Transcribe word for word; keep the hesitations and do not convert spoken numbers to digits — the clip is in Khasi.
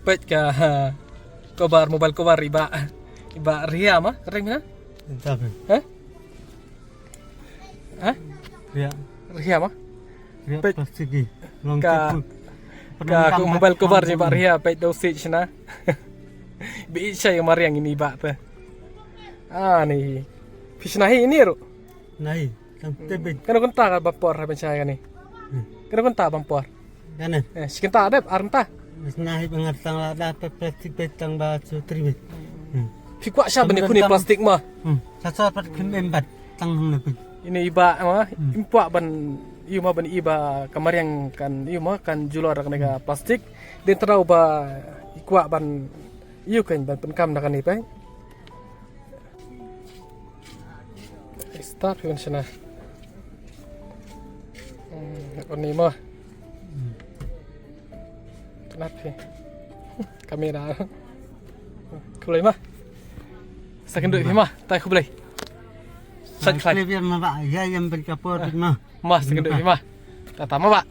Peit ka, ha, cover, mobile cover i Bah. I Bah Ria ma, ring na? Entah, Ben. Ha? Ha? Ria. Ria ma? Ria plastik i. Long ka, ka mobile cover i Bah Ria, peit dau sit shna. Bi shai mariang ini Bah te. Ah, ni. Phi shna hi ini ruh. Nahi. Kan te bit. Kan kynta ka bapor ha ban shai kane. Hmm. Kan kynta bapor. Kane. Eh, shi kynta dep, ar kynta. Mas nahi bangat tang la da pe plastik pe tang ba su tri bit. Hmm. Phi kwah sha ban ïa khun ïa plastik ma. Hmm. Sa sa pat khun em bat tang hang le bit. Ine i Bah ma, hmm, im kwah ban ïoh ma ban i ba ka mariang kan ïoh ma kan julor kane ka plastik. Dei tang ba i kwah ban ïoh kan ban pynkam da kane pe. Start phi ban shna. Hmm, oni ma. Kena phi. Kamera. Khublei ma. Sa kynduh phi ma. Tai khublei. Sa khlai. Khublei ma ba. Ya, yang beri kapur ma. Ma, sa kynduh phi ma. Tata ma ba.